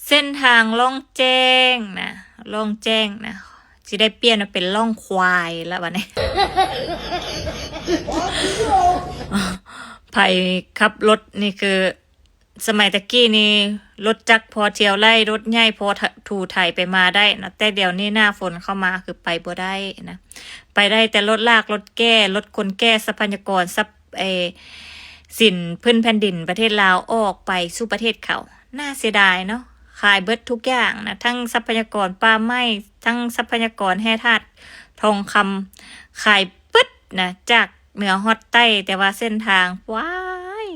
ເສັ້ນທາງລ່ອງແຈ້ງນະ ລ່ອງແຈ້ງນະ ຊິໄດ້ປ່ຽນມາເປັນລ່ອງຄວາຍລະບັດນີ້. ໃຜຂັບລົດນີ້ຄື ສະໄໝແຕ່ກີ້ນີ້ ລົດຈັກພໍທ່ຽວໄດ້ ລົດໃຫຍ່ພໍຖ- ຖູໄຖໄປມາໄດ້ນະ ແຕ່ດຽວນີ້ໜ້າຝົນເຂົ້າມາຄືໄປບໍ່ໄດ້ນະ ໄປໄດ້ແຕ່ລົດລາກລົດແກ່ ລົດຂົນແກ່ ຊັບພະຍາກອນ ຊັບ ເອ ສິນພື້ນແຜ່ນດິນປະເທດລາວອອກໄປສູ່ປະເທດເຂົາ. ໜ້າເສຍດາຍເນາະ ຂາຍເບິດທຸກຢ່າງນະ ທັງຊັບພະຍາກອນປ່າໄມ້ ທັງຊັບພະຍາກອນແຮ່ທາດທອງຄຳ ຂາຍເບິດນະ ຈາກເໜືອຮອດໃຕ້ ແຕ່ວ່າເສັ້ນທາງ ວ້າຍ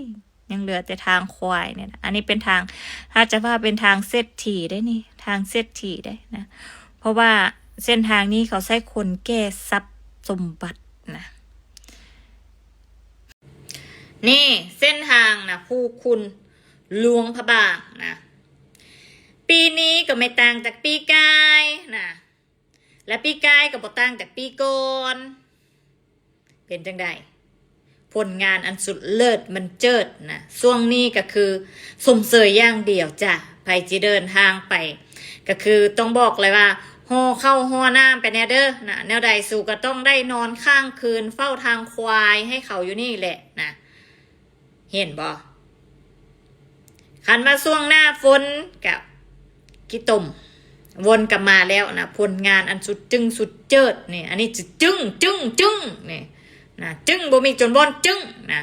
ຍັງເຫຼືອແຕ່ທາງຄວາຍນີ້ນະ. ອັນນີ້ເປັນທາງ ຖ້າຈະວ່າເປັນທາງເສດຖີໄດ໋ນີ້ ທາງເສດຖີໄດ໋ນະ ເພາະວ່າເສັ້ນທາງນີ້ເຂົາໃຊ້ຂົນແກ່ຊັບສົມບັດນະ. ນີ້ເສັ້ນທາງນະ ພູຄຸນ ຫຼວງພະບາງນະ ປີນີ້ກໍບໍ່ຕ່າງຈາກປີກາຍນະ ແລະ ປີກາຍກໍບໍ່ຕ່າງຈາກປີກ່ອນ. ເປັນຈັ່ງໃດ? ຜົນງານອັນສຸດເລີດບັນເຈີດນະ ຊ່ວງນີ້ກໍຄືຊົມເຊີຍຢ່າງດຽວຈ້ະ. ໃຜຊິເດີນທາງໄປ ກໍຄືຕ້ອງບອກເລີຍວ່າ ຫໍ່ເຂົ້າຫໍ່ນ້ຳໄປແດ່ເດີນະ ແນວໃດສູກໍຕ້ອງໄດ້ນອນຄ້າງຄືນເຝົ້າທາງຄວາຍໃຫ້ເຂົາຢູ່ນີ້ແຫຼະນະ. ເຫັນບໍ່? ຄັນວ່າຊ່ວງໜ້າຝົນກະຂີ້ຕົມ ວົນກັບມາແລ້ວນະ ຜົນງານອັນສຸດຈຶ້ງສຸດເຈີດນີ້ ອັນນີ້ຈະຈຶ້ງ ຈຶ້ງ ຈຶ້ງນີ້ນະ ຈຶ້ງ ບໍ່ມີຈົນບ່ອນຈຶ້ງນະ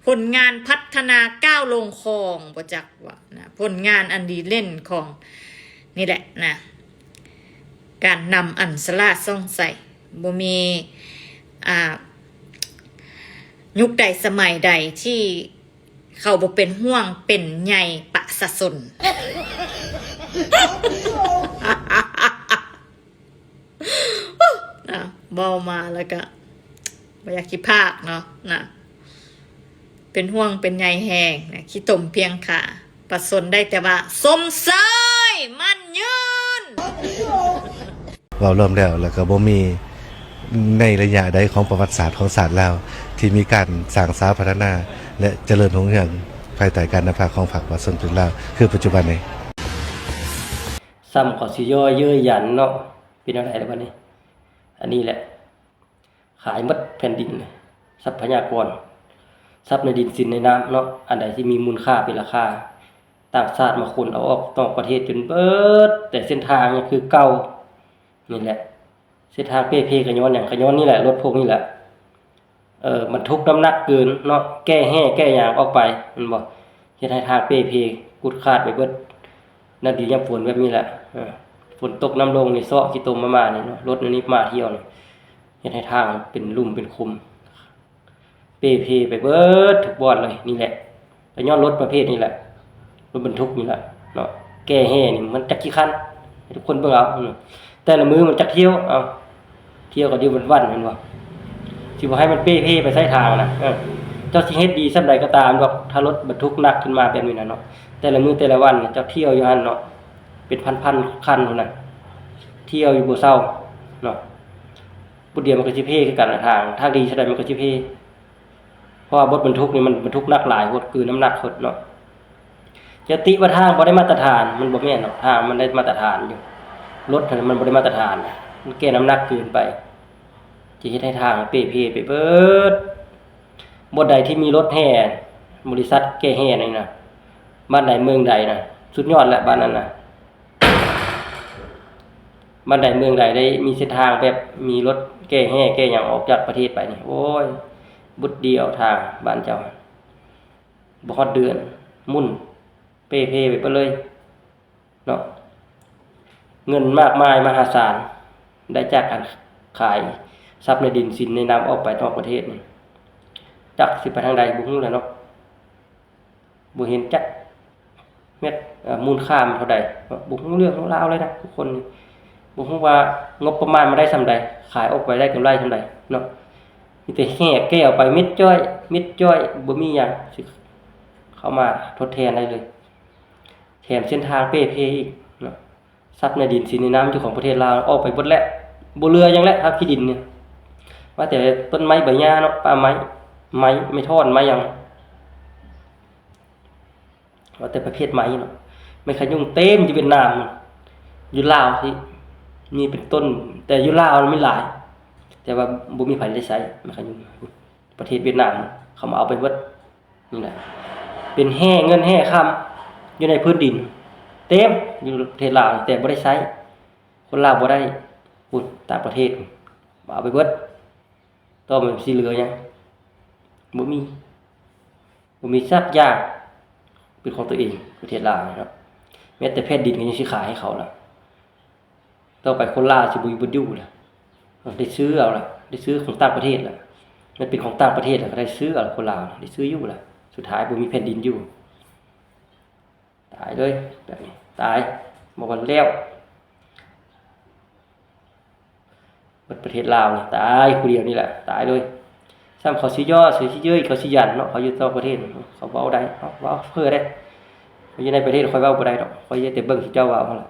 ຜົນງານພັດທະນາກ້າວລົງຂອງ ບໍ່ຈັກວ່ານະ ຜົນງານອັນດີເດັ່ນຂອງ ນີ້ແຫຼະນະ ການນຳອັນສະຫຼາດສ່ອງໃສ ບໍ່ມີ ອ່າ ຍຸກໃດສະໄໝໃດທີ່ເຂົາບໍ່ເປັນຫ່ວງເປັນໃຍປະຊາຊົນ. ນະ ເວົ້າມາແລ້ວກະບໍ່ຢາກຊິພາກເນາະນະ ເປັນຫ່ວງເປັນໃຍແຮງນະ ຂີ້ຕົມພຽງຂາ ປະຊາຊົນໄດ້ແຕ່ວ່າຊົມເຊີຍ ໝັ້ນຍືນ. ເວົ້າລວມແລ້ວ ແລ້ວກໍບໍ່ມີໃນໄລຍະໃດຂອງປະຫວັດສາດຂອງຊາດລາວ ທີ່ມີການສ້າງສາພັດທະນາ ແລະ ຈະເລີນຮຸ່ງເຮືອງ ພາຍໃຕ້ການນຳພາຂອງພັກປະຊາຊົນປະຕິວັດລາວ ຄືປັດຈຸບັນນີ້. ຊ້ຳກໍຊິຍໍ້ເຍີ້ຍຢັນເນາະ ເປັນແນວໃດລະບັດນີ້? ອັນນີ້ແຫຼະ ຂາຍໝົດແຜ່ນດິນ ຊັບພະຍາກອນ ຊັບໃນດິນສິນໃນນ້ຳເນາະ ອັນໃດທີ່ມີມູນຄ່າເປັນລາຄາ ຕ່າງຊາດມາຂົນເອົາອອກນອກປະເທດຈົນເບິດ ແຕ່ເສັ້ນທາງຍັງຄືເກົ່ານີ້ແຫຼະ. ເສັ້ນທາງເປ່ເພກໍຍ້ອນຫຍັງ? ກໍຍ້ອນນີ້ແຫຼະ ລົດພວກນີ້ແຫຼະ ເອີ ບັນທຸກນ້ຳໜັກເກີນເນາະ ແກ່ແຮ່ແກ່ຫຍັງອອກໄປ ແມ່ນບໍ່? ເຮັດໃຫ້ທາງເປ່ເພ ກຸດຂາດໄປເບິດ. ໜ້າດີຍາມຝົນແບບນີ້ແຫຼະ ເອີ ຝົນຕົກນ້ຳລົງນີ້ ເຊາະຂີ້ຕົມມາໆນີ້ເນາະ ລົດນີ້ມາທ່ຽວນີ້ ເຮັດໃຫ້ທາງເປັນຫຼຸມເປັນຂຸມ ເປ່ເພໄປເບິດທຸກບ່ອນເລີຍ. ນີ້ແຫຼະ ກໍຍ້ອນລົດປະເພດນີ້ແຫຼະ ລົດບັນທຸກນີ້ແຫຼະເນາະ ແກ່ແຮ່ນີ້ມັນຈັກກີ່ຄັນ ໃຫ້ທຸກຄົນເບິ່ງເອົາ ແຕ່ລະມື້ມັນຈັກທ່ຽວ ເອົາ ທ່ຽວກໍຢູ່ວັນໆ ແມ່ນບໍ່? ຊິບໍ່ໃຫ້ມັນເປ່ເພໄປໃສ່ທາງນະ ເອີ ເຈົ້າຊິເຮັດດີສ່ຳໃດກໍຕາມດອກ ຖ້າລົດບັນທຸກໜັກຂຶ້ນມາແບບນີ້ນະເນາະ ແຕ່ລະມື້ແຕ່ລະວັນເຈົ້າທ່ຽວຢູ່ຫັ້ນເນາະ ເປັນພັນໆຄັນພຸ້ນນະ ທ່ຽວຢູ່ບໍ່ເຊົາເນາະ. ບາດດຽວມັນກໍຊິເພຄືກັນນະ ທາງ ທາງດີສ່ຳໃດມັນກໍຊິເພ ເພາະວ່າລົດບັນທຸກນີ້ມັນບັນທຸກໜັກຫຼາຍໂພດ ຄືນ້ຳໜັກໂພດເນາະ. ຈະຕິວ່າທາງບໍ່ໄດ້ມາດຕະຖານ ມັນບໍ່ແມ່ນດອກ ທາງມັນໄດ້ມາດຕະຖານຢູ່ ລົດຫັ້ນມັນບໍ່ໄດ້ມາດຕະຖານ ມັນແກ່ນ້ຳໜັກເກີນໄປ ຈະເຮັດໃຫ້ທາງເປ່ເພໄປເບິດ. ບ່ອນໃດທີ່ມີລົດແຮ່ ບໍລິສັດແກ່ແຮ່ນີ້ນະ ບ້ານໃດເມືອງໃດນະ ສຸດຍອດແຫຼະ ບ້ານນັ້ນນະ. ບ້ານໃດເມືອງໃດໄດ້ມີເສັ້ນທາງແບບມີລົດແກ່ແຮ່ແກ່ຫຍັງອອກຈາກປະເທດໄປນີ້ ໂອ້ຍ ບຸດດຽວທາງບ້ານເຈົ້າ ບໍ່ຮອດເດືອນໝຸ່ນເປ່ເພໄປເບິດເລີຍເນາະ. ເງິນມາກມາຍມະຫາສານ ໄດ້ຈາກການຂາຍຊັບໃນດິນສິນໃນນ້ຳອອກໄປນອກປະເທດນີ້ ຈັກຊິໄປທາງໃດ ບໍ່ຮູ້ແຫຼະເນາະ. ບໍ່ເຫັນຈັກເມັດ ເອີ ມູນຄ່າມັນເທົ່າໃດ ບໍ່ຮູ້ເລື່ອງຮູ້ລາວເລີຍນະ ທຸກຄົນນີ້ ບໍ່ຮູ້ວ່າງົບປະມານມາໄດ້ສ່ຳໃດ ຂາຍອອກໄປໄດ້ກຳໄລສ່ຳໃດເນາະ. ມີແຕ່ແຫ່ແກ່ອອກໄປເມັດຈ້ອຍ ເມັດຈ້ອຍ ບໍ່ມີຫຍັງຊິເຂົ້າມາທົດແທນໄດ້ເລີຍ ແຖມເສັ້ນທາງເປ່ເພອີກເນາະ. ຊັບໃນດິນສິນໃນນ້ຳຢູ່ຂອງປະເທດລາວອອກໄປເບິດແລ້ວ ບໍ່ເຫຼືອຫຍັງແລ້ວ ທາງທີ່ດິນນີ້ ວ່າແຕ່ຕົ້ນໄມ້ໃບຫຍ້າເນາະ ປ່າໄມ້ ໄມ້ ໄມ້ທ່ອນ ໄມ້ຫຍັງ ວ່າແຕ່ປະເພດໄມ້ເນາະ ໄມ້ຂະຍຸງເຕັມຢູ່ຫວຽດນາມ, ຢູ່ລາວທີ່ມີເປັນຕົ້ນ, ແຕ່ຢູ່ລາວມີຫຼາຍ ແຕ່ວ່າບໍ່ມີໃຜໄດ້ໃຊ້ໄມ້ຂະຍຸງ. ປະເທດຫວຽດນາມເຂົາມາເອົາໄປເບິດ. ນີ້ແຫຼະ ເປັນແຮ່ເງິນແຮ່ຄຳຢູ່ໃນພື້ນດິນ ເຕັມຢູ່ປະເທດລາວນີ້ ແຕ່ບໍ່ໄດ້ໃຊ້. ຄົນລາວບໍ່ໄດ້ ພຸ້ນ ຕ່າງປະເທດ ເອົາໄປເບິດ. ຕໍ່ໄປມັນຊິເຫຼືອຫຍັງ? ບໍ່ມີ ບໍ່ມີຈັກຢ່າງເປັນຂອງຕົວເອງ ປະເທດລາວນີ້ເນາະ. ແມ້ແຕ່ແຜ່ນດິນກໍຍັງຊິຂາຍໃຫ້ເຂົາລະ. ຕໍ່ໄປຄົນລາວຊິບໍ່ຢູ່ ບໍ່ຢູ່ລະ, ໄດ້ຊື້ເອົາລະ, ໄດ້ຊື້ຂອງຕ່າງປະເທດລະ. ມັນເປັນຂອງຕ່າງປະເທດລະ ກໍໄດ້ຊື້ເອົາລະ, ຄົນລາວໄດ້ຊື້ຢູ່ລະ. ສຸດທ້າຍບໍ່ມີແຜ່ນດິນຢູ່. ຕາຍເລີຍແບບນີ້ ຕາຍ ບໍ່ວ່າແລ້ວ ເບິດປະເທດລາວນີ້ ຕາຍຜູ້ດຽວນີ້ແຫຼະ ຕາຍເລີຍ. ຊ້ຳເຂົາຊິຍໍ້ ເຂົາຊິເຍີ້ຍ ເຂົາຊິຢັນເນາະ, ເຂົາຢູ່ນອກປະເທດ ເຂົາເວົ້າໄດ້ ເຮົາເວົ້າເຜີໄດ້. ເຂົາຢູ່ໃນປະເທດຂ້ອຍເວົ້າບໍ່ໄດ້ດອກ, ຂ້ອຍໄດ້ແຕ່ເບິ່ງເຂົາເຈົ້າເວົ້າຫັ້ນລະ.